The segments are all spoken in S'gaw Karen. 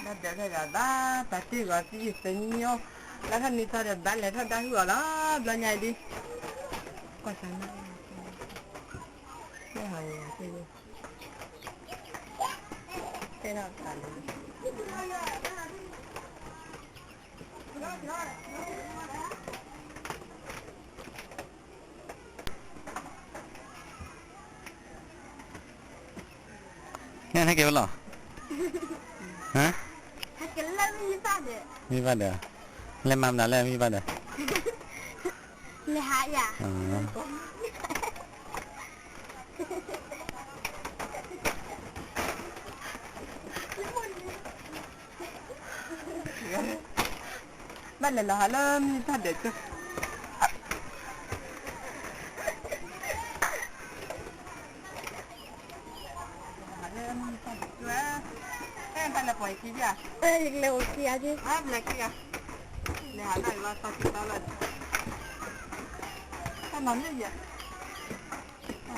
ဒီးတၢ်ဒီးဘၣ် ပာ်တ့ၢ်ဂီၤသံသ့ၣ်ညိ လၢထီၣ်နံၤသီဒီးဘၣ်လဲၤထီၣ်ဒါဟုၣ်အီၤလီၤ ဘျီညါအံၤဒ် ကွၢ်စၢ်မ့ၢ် မ့ၢ်ဟး တဲထီၣ်တၢ်လၢ နဟဲက့ၤဝဲလီၤ, ဟဲက့ၤလၢမံဘၣ်ဒီး, မံဘၣ်ဒီး, လဲၤမၤမနုၤလၢမံဘၣ်ဒီး, လဲၤဟးယၤ ဘၣ်လဲၤလီၤဟးလၢမံဘၣ်ဒီးကၠိ, ဟးလၢမံဘၣ်ဒီးကၠိ, တၢ်လဲၤပိာ်ယခံယၤ, ယကလဲၤအိၣ်ခံယၤက့, လဲၤခံယၤ,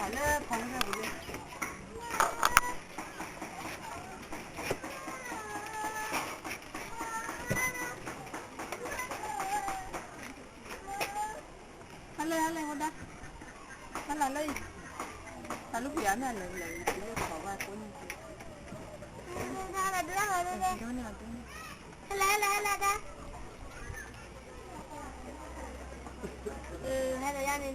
လဲၤဟးလၢယလီၤသီခံသီလီၤ, တၢ်နီၤလၢယၤ ဟဲလၢဖးလၢဖဲပူၤလၢ, ဟဲလၢဟဲလၢဝဲဒၣ်, ဟဲလၢလၢ, ဟဲလၢဖးယၤမ့ၢ်လဲၤလဲၤ ယလၢခိးဘၣ်ကိးန့ၣ်, ဟဲလၢဟဲလၢဟဲလၢဒၣ်, ဟဲလၢယၤန့ၣ်နီၤ.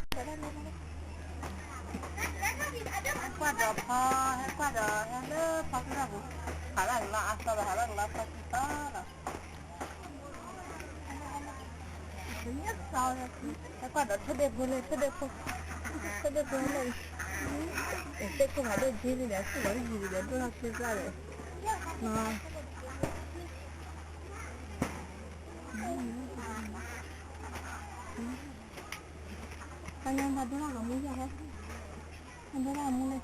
ဟဲကွၢ်ဒီးဖီ, ဟဲကွၢ်ဒီးဟဲလၢဖီကလၢပူၤ, ဟးဘၣ်ကလီအါသီလီၤ, ဟးဘၣ်ကလီဖီကလီလီၤ. ဟဲကွၢ်ဒီးထိၣ်ဒ့ၣ်ဖိလၢ, ထိၣ်ဒ့ၣ်ဖိ, ထိၣ်ဒ့ၣ်ဖိလၢ, သ့ၣ်ခိၣ်ဖးဒိၣ်က့န့ၣ်ဒီး သူၣ်လီၤယံၤဒီးဒိၣ်ထီၣ်ဆူၣ်စၢ်ဒီး, တၢ်ညါဘၣ်ဒိၣ်ထီၣ်လီၤမူယဲၢ်ဟဲ, ဘၣ်ဒိၣ်ထီၣ်မူလၢ အ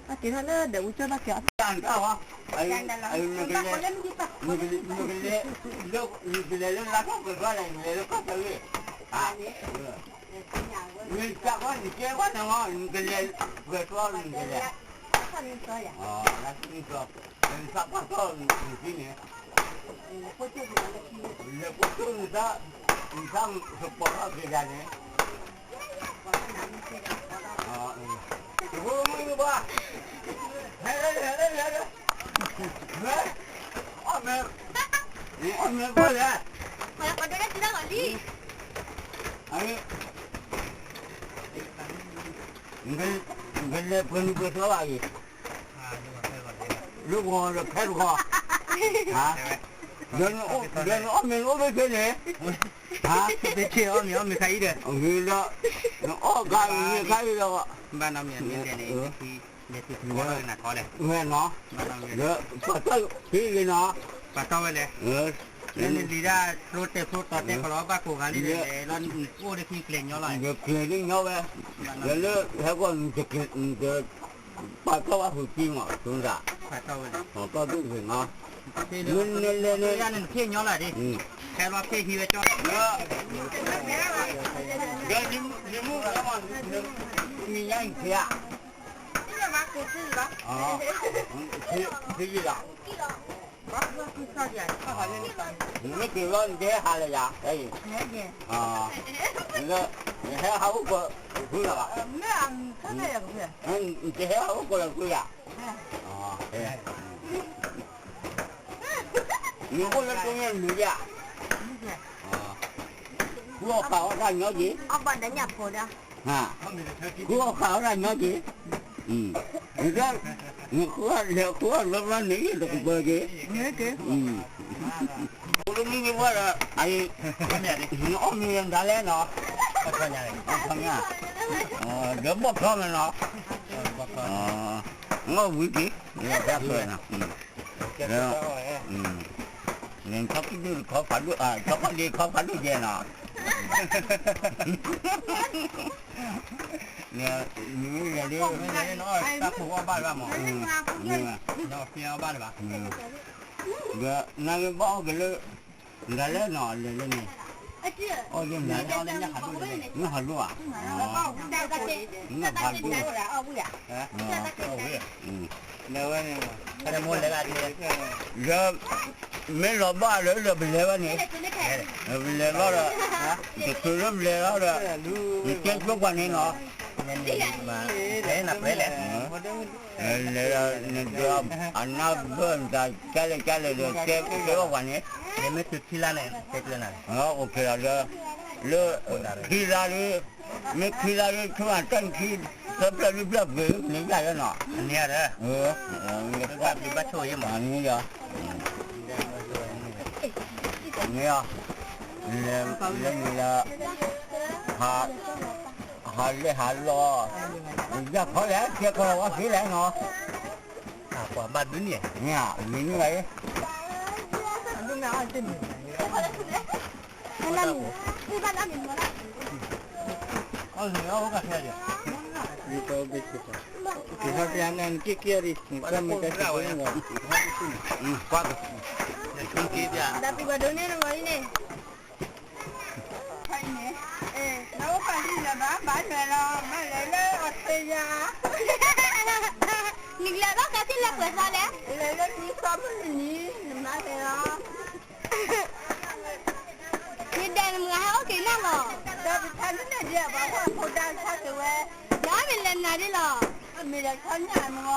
က့ၤထီၣ်လၢဒီးအူကၠိဘၣ်က့ၤအီၤ, နကလဲၤလၢလါထီၣ်ပှဲၤထီၣ်လဲၣ်, နလဲၤလၢကီၢ်သၢဂ့ၢ်, နကလဲၤကွၢ်နကဲကွၢ်နမီၤ, နကလဲၤပှဲၤထီၣ်နကလဲၤ, လါထီၣ်နံၤသီ, နသးပှၢ်ထီၣ်နသံန့ၣ်, လဲၤဖိကၠိနသး, နသးစပီၤထီၣ်က့ၤယၤန့ၣ် တဘိမုၢ်ဘၣ်, ဟဲလၢဟဲလၢဟဲလၢ, အီၣ်မ့ၢ်, အီၣ်မ့ၢ်ဘၣ်လဲၣ်, နကလဲၤပှဲၤနံၤပှဲၤသီဘၣ်အံၤ, လၢဂီၤဒီးဖဲတဂီၤ, ဒီးနအီၣ်မ့ၢ်နအိၣ်ဘၣ်ခဲန့ၣ်, ဘၣ်ဆ့ၣ်အီၣ်မ့ၢ်အီၣ်မ့ၢ်ခါအံၤဒီး, နအီၣ်ဂၤမ့ၢ်ခါအံၤဒီး, ဘၣ်နီတမံၤန့ၣ်, ဝဲနီၤ, ဒီးပှၤတီၢ်ဖံးဂ့ၤနီၤ, ပှၤတီၢ်ဝဲလဲၣ်, လၢနလံၤဒၣ်ဖျိတဲာ်ဖျိတီၤတဲာ်ကလီၤဘၣ်ကိးဂၤလံဒီးလဲၣ်, လီၤအိၣ်တခံကျဲၤညီလီၤ, ကျဲၤန့ၣ်ညီဝဲ, ဒီးလၢဟဲကီၢ်နက ပှၤတီၢ်ဘၣ်ဃုာ်ကံမး သုသး, တီၢ်ဒိၣ်ဂ့ၤနီၤ, နလဲၤန့ၣ်, နဖ့ၣ်ညီလၢဒ်, ဟဲလီၤဖ့ၣ်ဟံးဝဲကၠီလီၤ, ဒီးယမုၢ်လၢမး, မံၤညါအံၤဖဲဧါ, ဖဲယံၤလီၤ, နမ့ၢ်က့ၤလီၤနတဟဲဟးလၢယၤ, လၢ, နဟဲဟးအိၣ်ကီးဃုလီၤဘၣ်, နတဟဲဟးအိၣ်ကီးလၢဃုယၤ, နအိၣ်လၢတိၢ်န့ၣ်မုာ်ယၤ, ဃုအီၣ်ဃာ်အီၣ်တၢ်ညီက့ၤ, ဃုအီၣ်ဃာ်အီၣ်တၢ်ညီက့ၤ, နလဲၤဃုအီၣ်လၢဘျီန့ၣ်တကပၢၤက့ၤ, အိၣ်လၢမုၢ်ဂ့ၤဝဲဒီး, နအီၣ်မ့ၢ်ဒၣ်လဲၣ်နီၤ, ဒီးဘီၣ်ထီၣ်မ့ၢ်နီၤ, အီၣ်ဝံၤက့ၤ, လၢ, နထီၣ်ကဒုခီဖးဒိၣ်, ထီၣ်ကီၢ်လ့ခီဖးဒိၣ်ယဲနီၤ, နမ့ၢ်လဲၤလၢ, တၢ်ဖိအီၣ်ဘၣ်လၢၤဘၣ်မး, နဖဲအီၣ်ဘၣ်လၢၤဘၣ်, ဒီးနဂ့ၤဘၣ်အီၣ်က့ၤလၢ နလဲၣ်နီၤ လဲၤလၢန့ၣ်, အီၣ်ယဲၢ်နၤလၢ မ့ၢ်ဟးလိၣ်ဧါ, မ့ၢ်ဟးလိၣ်, လၢ မ့ၢ်လီၤဘၣ်လၢဒီးပလဲၤဘၣ်န့ၣ်, ပလဲၤဘၣ်ဒီး တချုးလၢပလဲၤလီၤဒီး နကဲကၠိပှၤန့ၣ်နီၤ, လဲၤဒီး နဒီး အနၢ်ဘၢၣ်နတၢ်ကဲလဲၣ်ကဲလဲၣ်ဒီး ကဲကၠိပှၤန့ၣ်, အိၣ်ခ့လီၤဒီး လၢ ခံလါဒီး မ့ၢ်ခံလါဒီး ဆိၣ်အတၢ်နခံ သၢဖျၢၣ်လွံၢ်ဖျၢၣ်ပှ့ၤန့ၣ်ယၤလီၤနီၤ, န့ၣ်ဒီး ဘၣ်ဘျုးဘၣ်ဆိၣ်ဂ့ၤမး, န့ၣ်ဒီး န့ၣ်ဒီး လဲၤန့ၣ်လၢ ဟးလဲၢ်ဟးလီၤ, ယၤခီလဲၣ် ကဲခီလီၤဝဲသ့လဲၣ်နီၤ, ပှၤဘၣ်ဒုးန့ၣ် မ့ၢ်န့ၣ်လီၤ, တၢ်ပှၤဒိးန့ၢ်လီၤန့ၣ် နအိၣ်ပာ်လံလၢၤဘၣ် ဘၣ်လဲၤလီၤ ဘၣ်လဲၤလၢအီးစထြ့လယါ, နကလဲၤဘၣ်ဃဲသ့ၣ်လၢပှဲၤသီလဲၣ်, လဲၤလၢနံၣ်သီမုၢ်နံၤ နမါလဲၤလီၤ, ယဒဲးနမုၢ်ဂၤဟဲအိၣ်က့ၤနီၢ်လီၤ, ဒီးပဆါလၢန့ၣ်ဒ်အဘၣ်ဃိဖိဒါဆါက့ၤဝဲ, ဒီးမ့ၢ်လဲၤနၤဒ်လီၤ, မ့ၢ်လဲၤဆီညၣ်မီၤ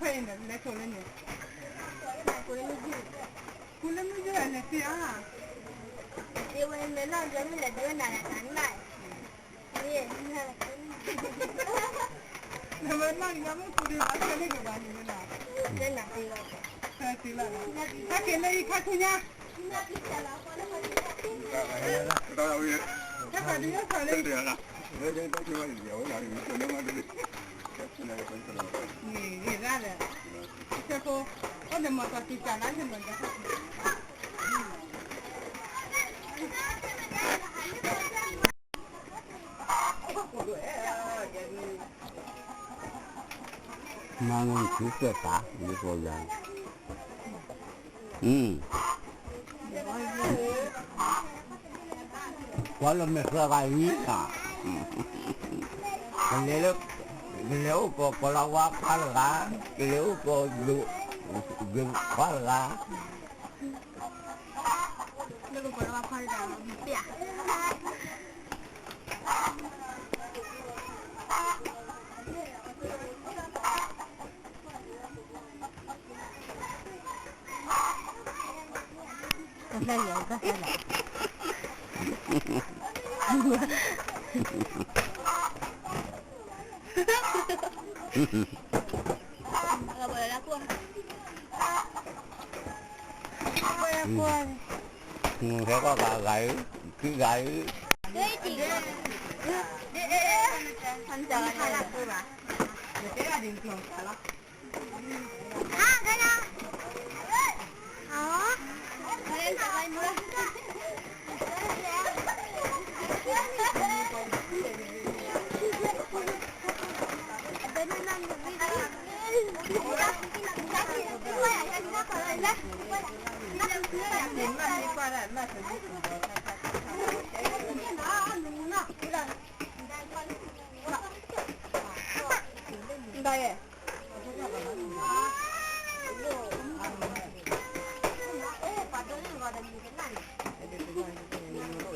ဖဲအံၤလဲၤဆိလၢန့ၣ်, ကူလၢမုၢ်ယဲၢ်လဲၤသ့ဧါ, ဝဲလဲၤနီၢ်ယဲမုၢ်လဲၤဒုးဝဲနၤလၢနၤ, နမ့ၢ်နီၢ်ယဲမုၢ်ကူဒံးဘၣ်ဆၢန့ၣ်ကဘၣ်န့ၣ်လၢနၤ, လၢနၤသ့လီၤ, ဟဲက့ၤလၢယခါဆူညါ, ဟဲက့ၤဒုးယဲၢ်ခါလၢ ဂ့ၤဂ့ၤဒၣ်ဒီး ဆၢဖိ အိၣ်ဒီးမီၤကီၢ်စံးစၢ်လၢဆၢနီၤဒီး မၤငိုၢ်ဆူၣ်စၢၢ်သး ယကိးယၤ ကွၢ်လၢမဲာ်သၢဂၤအံၤ, ကလဲၤလၢ ကလဲၤအိၣ်ကီးကီၤလၤဝါခွါတဂၤ, ကလဲၤအိၣ်ကီးယိၤခွါတဂၤ, ဟဲကီၢ်ဂၤဂၤဧၢ, ခံဂၤဧၢ,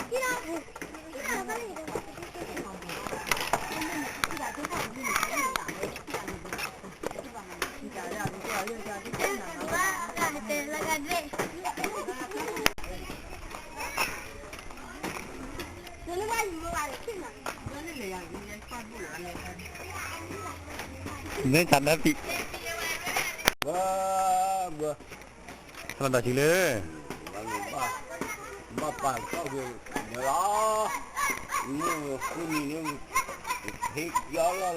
မ့ၢ်တၢ်ဒၢပံး, ဘၣ်, ဘၣ်, သရၣ်ဒိၣ်ဆံးလၢ, ဘၣ်ပာ်ကီၢ်က့ၤလီၤ, မ့ၢ်ဃုနံၤန့ၣ်, ဟ့ၣ်ကၠီလီၤလီၤ.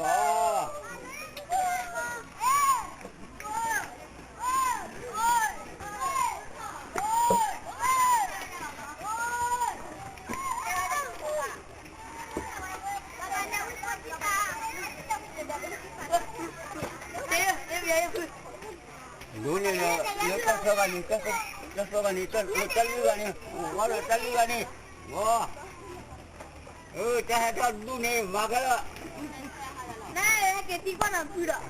ဒ်န့ၣ်လၢကီၢ်စၢဂၤန့ၣ်, ကီၢ်စၢဂၤန့ၣ်, အိၣ်ဝဲဒီးတၢ်လုၢ်ဂၤန့ၣ်, ဝဲ, အၢ တၢ်ဟဲထီၣ်ဒူၣ်န့ၣ် မၤခဲလၢာ်, နဟဲက့ၤသံကွၢ်နီၤဖုဒီး တၢ်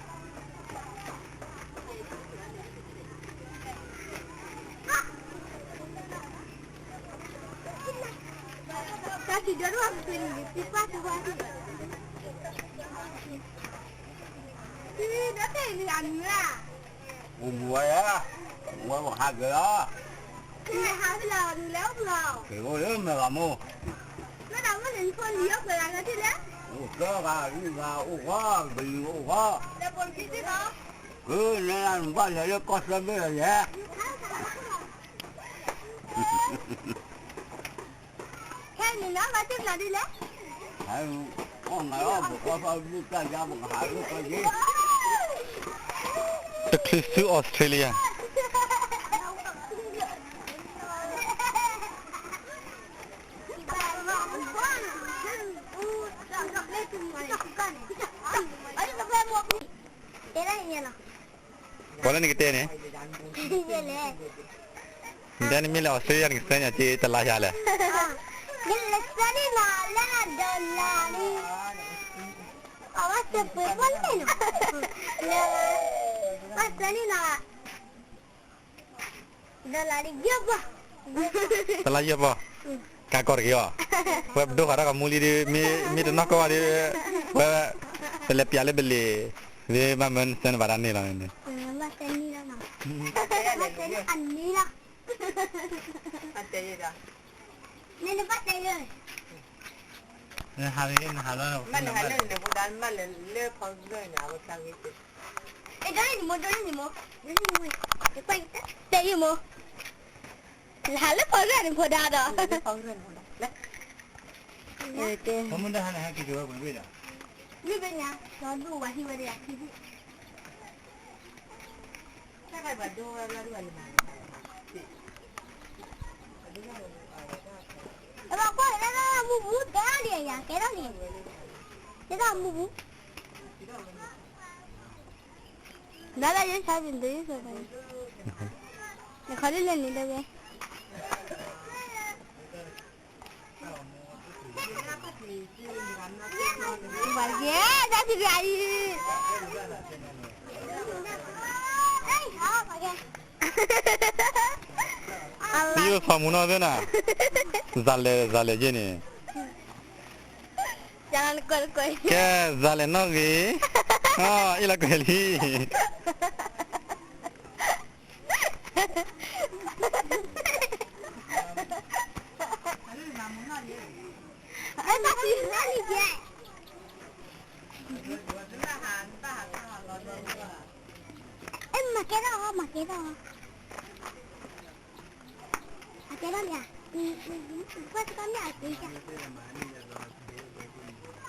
စံးဒိၣ်ဒိၣ်အပှ့ၤန့ၣ် သံကွၢ်သံကွၢ်, ဒီးတဲလံအမံၤ, အိၣ်မူဝဲ, ဝဲပဟးက့ၤလီၤ, ဟးဖဲလဲၣ်, နလဲၤအိၣ်ဖဲလဲၣ်, က့ၤအိၣ်လၢမဲၢ်ဂၤမိၢ်, မ့ၢ်ဒၣ်ဝဲန့ၣ် နဖိလံၤအိၣ်ဖဲလဲၣ်, အိၣ်သၢဂၤ, လွံၢ်ဂၤအိၣ်ဂီၢ်, ဘလံၤအိၣ်ဂီၢ်, ကနဘၣ်လဲၤလၢကီၢ်စၢဘ့ၣ်လီၤယဲ, ခဲအံၤန့ၣ် နဘၣ်သ့ၣ်ညါဒ်လဲၣ်, အီၣ်ငါအီၣ်ဘၣ်ကီၢ်ဖးဘုၣ်တၢ်ယါဘၣ်ကဟးလၢကီၢ်ယ့ၣ်, တချုးဆူ Australia ပှၤလၢနကတဲန့ၣ်, နတဲနမ့ၢ်လၢ Australia နကဆှၢညါက့ၤတလါယၤလဲၣ်, ယလဲၤဆှၢန့ၢ်နၤလၢ dollar လံ, အဝဲစပှ့ၤပှၤလဲၣ်နီၤ, လၢ ဘၣ်ဆှၢန့ၢ်နၤ dollar လံ ယဲၢ်ပီၢ်, တလါယဲၢ်ပီၢ်, ကးကီၢ်တဂ့ၤအီၤ, ဝဲပဒိဃာ်တၢ်ကမူလံဒီး မ့ၢ်တနီၢ်ကီၢ်ဘၣ်ဒီး, ဝဲ, ပလဲၤပျးလၢပလံၤ, မ့ၢ်ဘၣ်မၢနဆှၢန့ၢ်ဘၣ်တၢ်န့ၣ်လီၤန့ၣ်, ဘၣ်ဆှၢန့ၢ်လီၤ, နဘၣ်တဲလၢ နဟးလၢနဟးလၢနဖိဒါမးလၢလၢဖီဂၢၢ်န့ၣ် အဝဲကါဂ့ၤ, အဲ ဒိးန့ၢ်နမိၢ် ဒိးန့ၢ်နမိၢ်, တဲယမိၢ်, နဟးလၢဖီဂၢၢ်နဖိဒါဒီး, ဖီဂၢၢ်နဖိဒါ, မ့ၢ်ဒၣ်ဟးလၢဟဲက့ၤကဝဲပှဲၤဝ့ၢ်ဒီး, မ့ၢ်ဘဲညါ, ဒီးဒိၣ်ဝဲဟံးဝဲဒီးယၤခံဘိ တၢ်ဘၣ်ဒိဝဲလီၤဒိၣ်ဝဲလၢမၤ, အဘၣ်ကွၢ်က့ၤလၢမူပူၤ ကဲထီၣ်လံယၤ ကဲထီၣ်လံ, ကဲထီၣ်မူပူၤ, ဒါလၢယဆါဘျုးဒိၣ်ယဆိး, နခီဒ်လဲၣ်န့ၣ်တဝဲ ပှၤယဲ တၢ်တဂၤအံၤ, ယိၤဖးမူနီၢ်သ့ၣ်နၤ, စၤလဲၣ် စၤလဲၣ်ယဲန့ၣ်, ကဲ စၤလဲၣ်နီၣ်ဂ့ၤ, အ့ၣ်လီၤကွဲးလံ မၤကဲထီၣ်အီၤ မၤကဲထီၣ်အီၤ, မၤကဲထီၣ်လံဧါ, ကွၢ်စ့ၢ်ကီးမ့ၢ်အကဲ,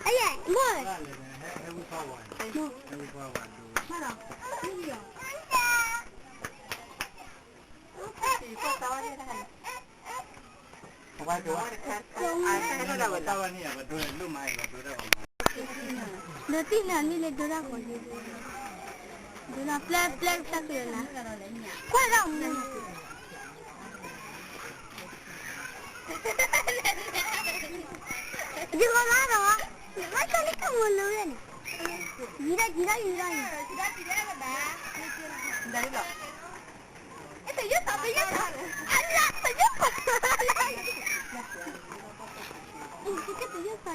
အယဲၢ် မိၢ် ဒိးတံၢ်နၤမ့ၢ်လၢဒိတၢ်ဂီၤ, ဒိတၢ်ပျဲပျဲတၢ်ကလၢၤနၤ, ကွၢ်ဒၣ်မူ, ယဂီၤလၢဒီး, ဘၣ်ဆၣ်လၢတၢ်မူလၢဝဲန့ၣ်, ယံၤဒၣ်ယံၤဒၣ်ယံၤဒၣ်ယံၤ သူၣ်က့ၤန့ၣ် ဒိလၢသူၣ်က့ၤန့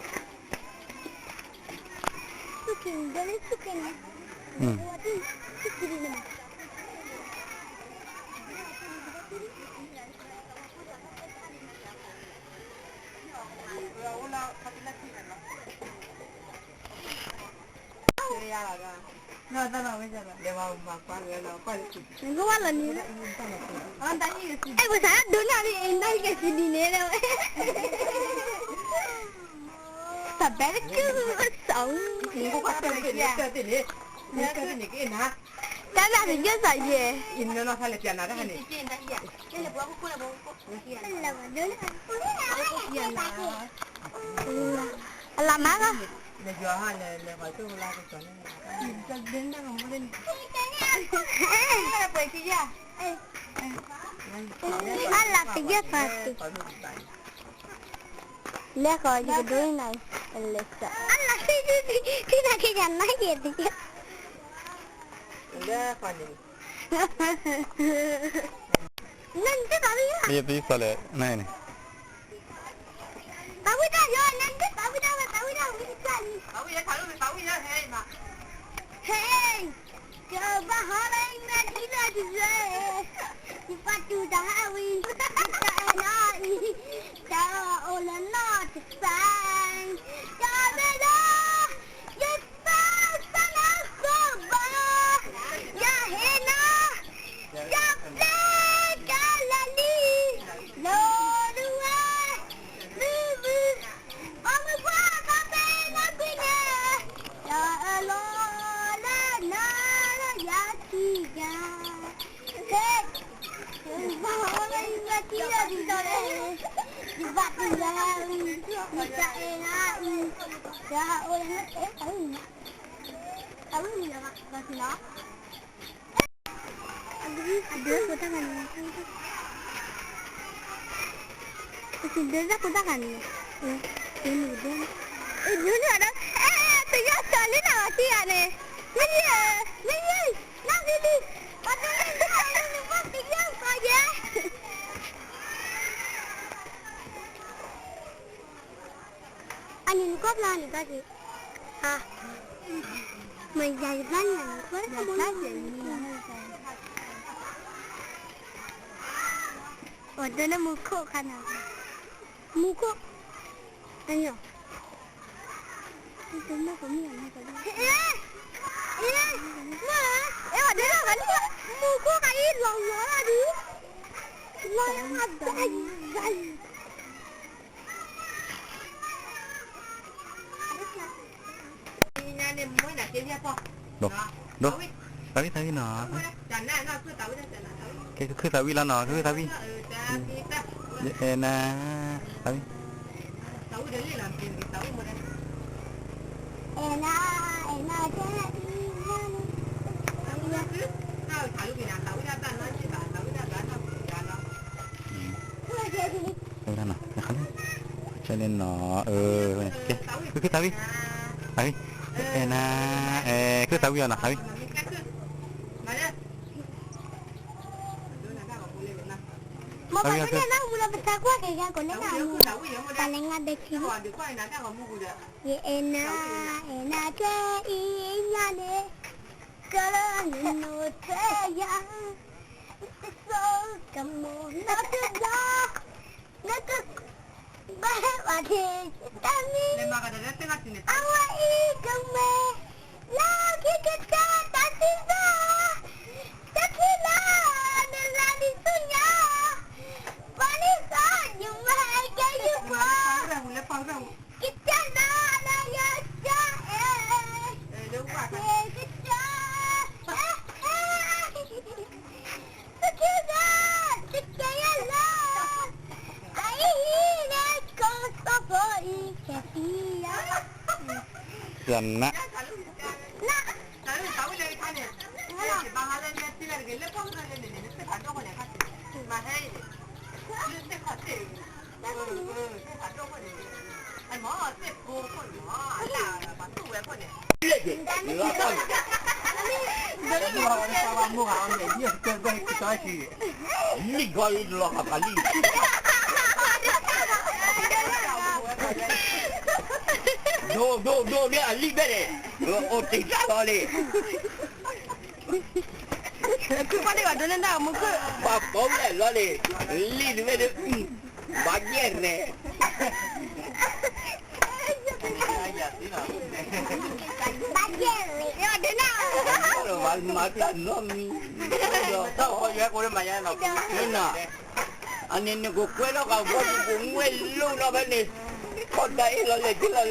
ၣ်, အၢ အဲ ပစးဒိးန့ၢ်အီၤန့ၣ် အဲ နီၢ်က့ၤစံးဒ်န့ၣ်လီၤ. တၢ်ဘဲတကုၢ်အစီၤ တၢ်နၢ်တယုၢ်စီၤယဲၢ် အလၤမးလီၤ. အလၤတယဲၢ်ဖးတံၢ် လဲၤဃီၤယကဒိးန့ၢ်နၤ လဲၤစး အလၤတယဲၢ်ဖးတံၢ် နသ့ၣ်သးဝံၤ ယသ့ၣ်သးလဲၣ် နန့ၣ် သးဝံၣ်တၢ်ယီၤ နသ့ၣ်သးဝံၣ်တၢ်ဝဲ သးဝံၣ်တၢ်ဝံၣ်တၢ်လံ သးဝံၣ်ယဲ သးဝံၣ်ယဲ ဟဲ ဟဲ ကဘၣ်ဟီလၢယမဲာ်ထံလၢယွဲ ယပာ်တူၢ်တၢ်ဟးဝံၤ ယတၢ်အဲၣ်နီၤအံၤ တၢ်အိၣ်လၢနီၢ်တသး တၢ်ဘဲလၢ ယသးစၢ်နီၢ်ကဘီ ယဟ့ၣ်နီၤ တၢ်ပျဲကလၤလံ လိၤဒဝဲ ဘုဘု ပှၤမုၣ်ပှၢ်သးပ့ၤနီၣ်ကွံာ်န့ၣ် တၢ်အၢၣ်လီၤလၢနၤလၢယၤခံဂၤ ဟဲ ယဘၣ်ဟီလၢယမဲာ်ထံလၢယွဲ ယဘၣ်တူၢ်လၢ ယတၢ်အဲၣ်နီၤအံၤ တၢ်အိၣ်လၢ အဝဲမံၤလီၤဘၣ် ဘၣ်စံးနီၤ အဒုးတၢ်ဂၤန့ၣ် အဒုးတၢ်ဂၤန့ၣ် အဒုးတၢ်ဂၤ အဲ တယီၤစီၤလံနၤဘၣ်စံးဂၤန့ၣ် မ့ၢ်ယဲ မ့ၢ်ယဲ နၢ်သံလံ ပှၤတလၢနၤလၢနဘၣ်တယီၤစီၤယဲ အန့ၣ်နကွၢ်ဖျါန့ၣ်ဘၣ်က့ၤ အ မ့ၢ်ယၤယဖျါန့ၣ် ယဖျါန့ၣ် အဒိးန့ၢ်မူခိၣ်ခါန့ၣ် မူခိၣ် အညီ အဲ အဲ အဲ အဲ မ့ၢ် အဲ ဝဲဒၣ်လီၤဂာ်လံ မူခိၣ်ခါအံၤလီၤလီၤလီၤဒုး လီၤလီၤဂာ်ဂာ် ဒိ ဒိ သးဝံၣ်သးဝံၣ်နီၤ ကဲ ခုၣ်သးဝံၣ်လီၤနီၤ ခုၣ်သးဝံၣ် ယအဲၣ်နၤ သးဝံၣ် အဲၣ်နၤ အဲၣ်နၤ ကဲ ဝဲဒၣ်နီၤ ကဲလၢနီၤ အၢ ကဲ ခုၣ်သးဝံၣ် သးဝံၣ် အဲၣ်နၤ အဲၣ် ခုၣ်သးဝံၣ်အီၤနီၤ သးဝံၣ် မ့ၢ်ပှၤကန့ၣ်လၢမူလၢပသးကွၢ်က့ၤယၤကိးန့ၣ်နၤမူ ပှၤလဲၤငါဘဲခံ ယအဲၣ်နၤ အဲၣ်နၤကဲအံၤညါန့ၣ် ကလၢနနိးထဲယၤ တစိကမိၢ်နီတဘျီ နကဘၣ်ဟဲဘၣ်က့ၤတၢ်မံ အဝဲအံၤကမဲ လၢခံကတၢၢ်တၢ်သံဘၣ် တၢ်ခံလၢနရၤဒ်ဆူညါ ပှၤလံၤသီယမၤကဲယုၢ်ပှၤ ကတၢၢ်နၤလၢယတၢ်အဲၣ် ကတၢၢ် ယနး ဒိၣ်ဒိၣ်ဒိၣ်န့ၣ်အလံၣ်ဘဲန့ၣ် အိၣ်တ့ၢ်တၢ်လီၤန့ၣ် ခုၣ်ပှၢ်န့ၣ်ဘၣ်ဒိးန့ၢ်ဒၣ်မူခိၣ်, ပှၤပိာ်ဝဲလီၤန့ၣ်, လံၣ်တဝဲဒၣ်, ဘၣ်ယဲၢ်ရဲၣ်, ဘၣ်ယဲၢ်ရဲၣ်, မၤတၢ်နီတမံၤ, ဒီးတၢ်ဃီယွဲကိးမၤယဲၢ်နီၤ, အန့ၣ်နကကွဲထီၣ်ဃာ်ဝဲ နကကွဲထီၣ်ဃာ်ဝဲန့ၣ်, ထီၣ်တၢ်အ့ၣ်လီၤလဲၣ်က့ၤလီၤလဲၣ်လၢ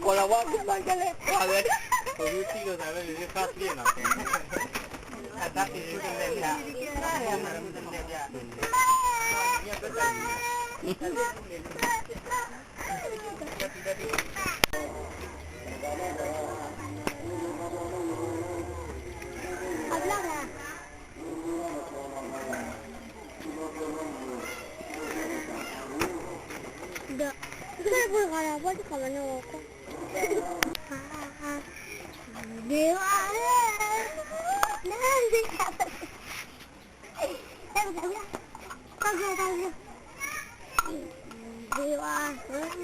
ကိးလီၤဝါကမၤဒ်လဲၣ် ပှၤဝဲ, ပှၤဝဲထံၣ်လိာ်သးဝဲလၢခါပျ့ၣ်နီၤ, အတၢ်ဖံးဆူၣ်တလဲၣ်ဒၣ်, အဘျီၣ်ဂၤ ဒီး ဖဲပှၤဂၤလီၤ ပှၤတခီမၤန့ၢ်ဝဲကွၢ်, ဒ့ဝါ, ဒ့ဝါ,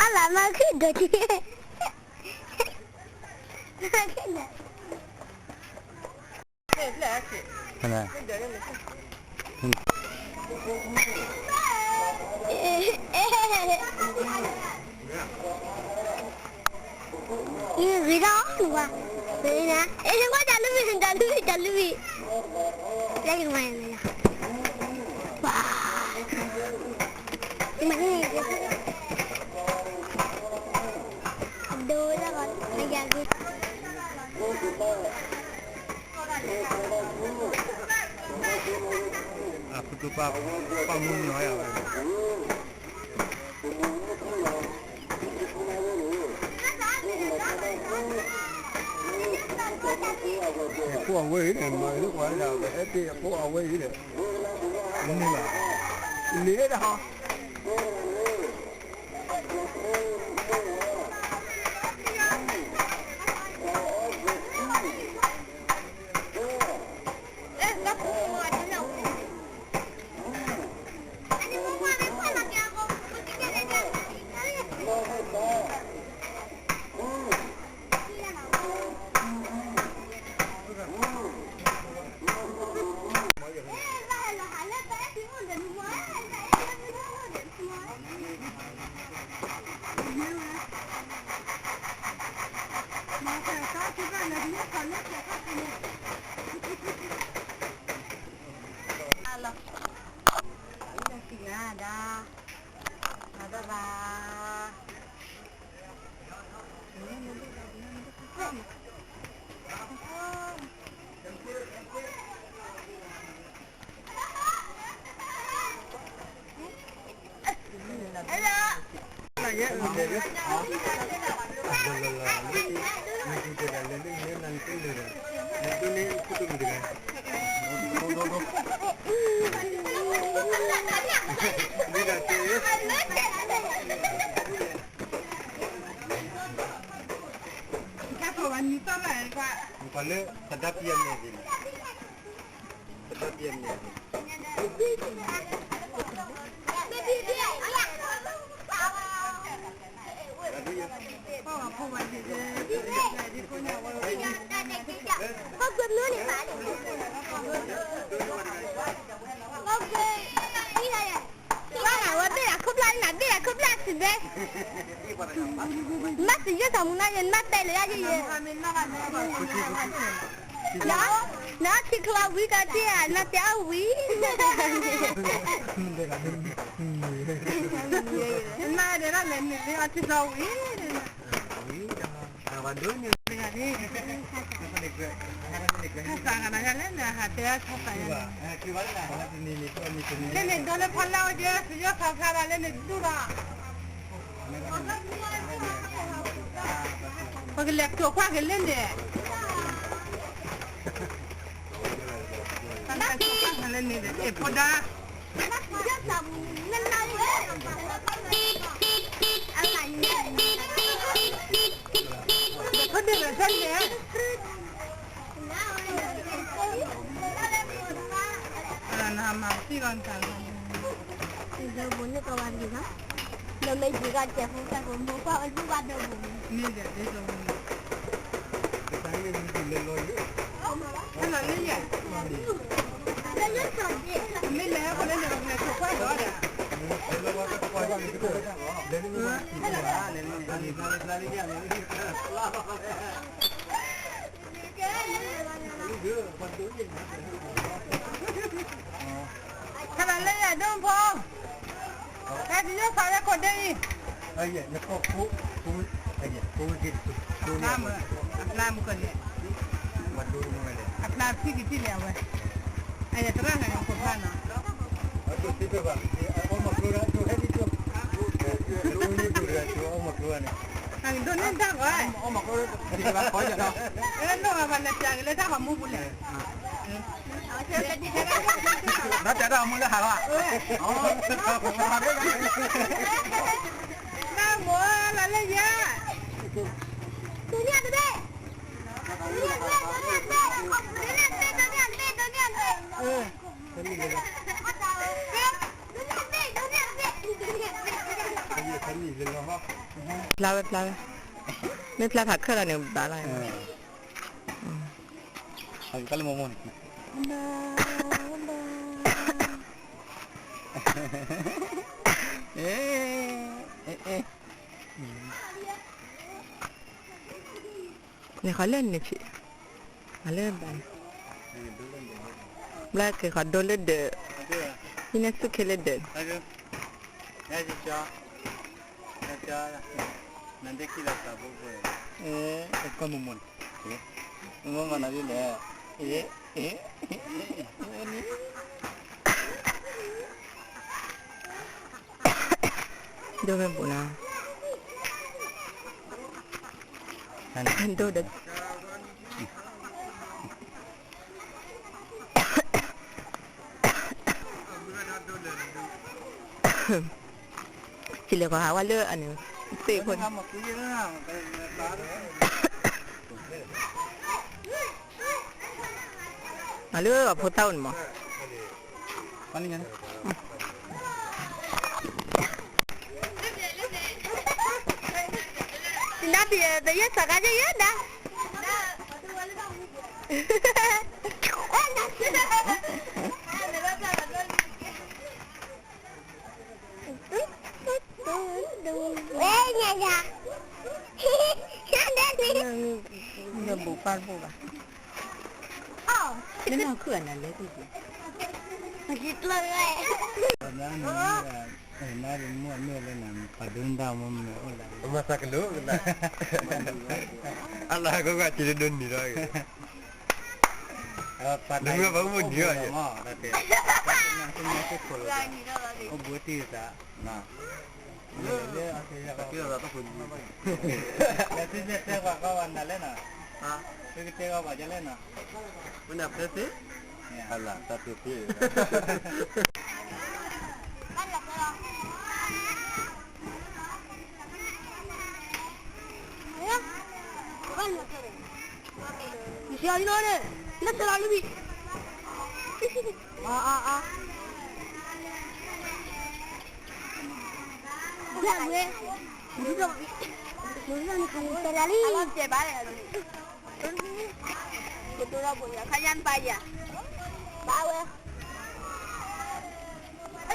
အလၢမၤခ့ဒိးထံ, ဂ့ၤထီၣ်ဝါ, ဂ့ၤနၤ, အဲ ကွၢ်တၢ်လုၢ်ဘံၣ်, တၢ်လုၢ်ဘံၣ်, တၢ်လုၢ်ဘံၣ်, လၢယကမၤယၤ, ဝါ, မၤန့ၢ်, အဒိလၢဂီၤ, အယၤဂ့ၤ အဖုကပၢ်, ပၢ်မုၢ်ညီယၤဝဲ, ဖိအဝဲအံၤန့ၣ် မၤလၢပှၤလၢပဟဲတ့ၢ်အဖိအဝဲအံၤဒီး, မ့ၢ်ဘၣ်, န့ၣ်တဟီ ပှၤလၢသဒါပယဲၢ်န့ၣ်, သဒါပယဲၢ်န့ၣ်, ဝဲဘ့ၣ်လၢခိၣ်ဖျၢၣ်န့ၣ် ဘ့ၣ်လၢခိၣ်ဖျၢၣ်စံးဘဲ, မ့ၢ်စံးယဲၢ်သးမူနၤယဲၢ် နဘၣ်တဲလၢယဲၢ်ယဲၢ်, နထံချီဝံၤကတ့ၢ်ဧါ နတဲအီၤဝံၤ, နဒဲးလီၤလဲၤန့ၣ်လၢအထံချီဝံၤ, သးဂၤနၤယၤလဲၣ်န့ၣ် ဟးတဲအါထီၣ်သးယဲၢ်န့ၣ်, လၢန့ၣ်ဒီးလၢဖီလာ်အိၣ်ကဲ သုယီၢ်ဖးဖျါလီၤလၢန့ၣ်ဒူၣ်လီၤ, ပကလဲၤကျိးကွၢ်က့ၤလၢန့ၣ် န့ၣ် အဲၣ်ဖိဒါ, ဖိဒ့ၣ်လၢာ်န့ၣ်, နမၤသံလီၤနတၢ်လီၤ, ဒိဘိန့ၣ်ကဝါလံနီၤ, နမ့ၢ်ယံၤကီၢ်စဲးဖိဖဲကမိၢ်ကွၢ်အဒူၣ်ဘၣ်ဒိဘိန့ၣ်, န့ၣ်ဒီးဒိဘိန့ၣ်, ဟဲလီၤလၢယဲၢ်, မ့ၢ်လဲၤဟဲဃိန့ၣ် လဲၤဆိခွဲးဒီးဒၣ်, ဟဲလီၤလၢယဲၢ်ဒိၣ်ဖိ, ဟဲက့ၤယိၣ်ဖးဝဲခိၣ်ဒ့အံၤ, အဖျါမုၢ်ကန့ၣ်, အဖျါဖံကထံၣ်န့ၣ်အဝဲ, အသရၣ်ဂၤန့ၣ်ခိၣ်ဖျါနီၤ, ဒိးန့ၢ်တၢ်ဂီၤ, အဲၣ်ဒိးဂၤဘၣ်လဲၤပျးက့ၤလၢတၢ်ဂီၤမူပူၤလဲၣ်. ဒီးတဲတၢ်မူလၢဟးလီၤ, တၢ်မိၢ်လီၤလၢယၤ, ဒိးန့ၢ်တဘ့ၣ်, ဒိးန့ၢ်တဘ့ၣ်, ဒိးန့ၢ်တဘ့ၣ်, ဒိးန့ၢ်တဘ့ၣ်, ဒိးန့ၢ်တဘ့ၣ်, ဒိးန့ၢ်တဘ့ၣ်, ဒိးန့ၢ်တဘ့ၣ်, ဒိးန့ၢ်တဘ့ၣ်, ဖျါဝဲဖျါဝဲ, မ့ၢ်ဖျါဖးခၢၣ်လီၤန့ၣ် ဘၣ်လီၤ. ကလၢမိၢ်မိၢ်န့ၣ်, န့ၣ်ဃီလၢန့ၣ်ဖံး, မၤလၢဘၣ်န့ၣ်, ဘျါက့ၤဃီဒိလၢဒၢး, ဟံးန့ၢ်သူၣ်ခဲလၢဒၢး, နဒ့ခံလီၤသးဘိဘိ, ကီၢ်မိၢ်မိၢ်န့ၣ်, မိၢ်မၤနၤဒ်လဲၣ်, အ့, အ့, အ့, ဒိၣ်မ့ၢ်ဘူးနၤ, ဒိၣ်ဒီး စံးလဲၤကီးဟးဝဲလၢအန့ၣ်, သ့ၣ်ဖိန့ၣ်, အလၢအဖိသၣ်အိၣ်န့ၣ်မး, နဒၣ်ပယဲၢ်သးကါယဲၢ်ယဲၢ်ဒၣ် နဘူးပၢ်တဘူးဘၣ်, လၢနခုၣ်အနၤလဲၣ်, မၤသးကလိၤ, အလၤကဂၤက့ၤဒိးနံၤဒီး, ဒိးမုၢ်ဘၣ်မုၢ်နံၤအီၤ, အိၣ်ဘှံးတံၢ်သး, လၢသုတဲကွၢ်ကီဝဲနၤလဲၣ်နီၤ, သုကတဲကွၢ်ပှၤဒ်လဲၣ်နီၤ, ဝဲနဖဲသ့, အလၤတၢ်သ့သ့ နဆဲးလီၤလံနီၤ, နဆဲးလီၤလံဘံၣ်, အါ အါ အါ, နဆဲးလီၤလံ, ကတိၤဒီးဘိယၤ ခါယါနပၢ်ယၤ, ဘၣ်ဝဲ,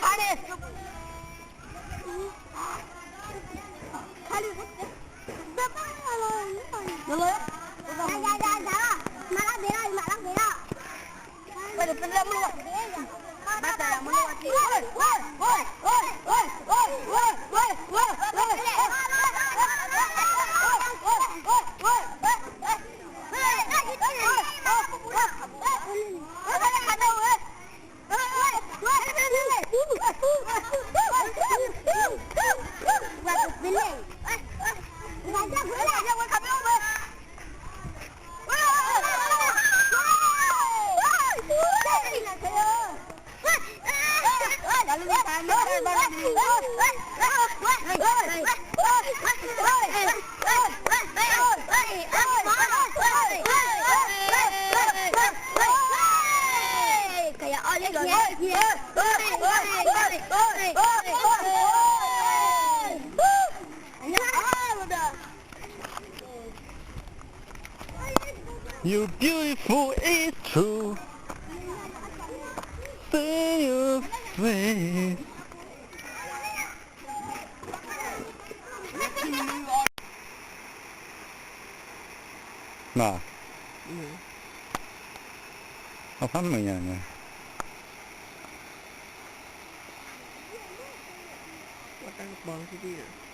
ခါန့ၣ် ခါန့ၣ်, မၤလီၤဘ့းလီၤ မၤလီၤဘ့းလီၤ, ဘၣ်တၢ်မၤလီၤဘ့းလီၤ, You're beautiful, it's true. See your face. န အဖးမုာ်ညါန့ၣ် တၢ်ကပီၤလီၤ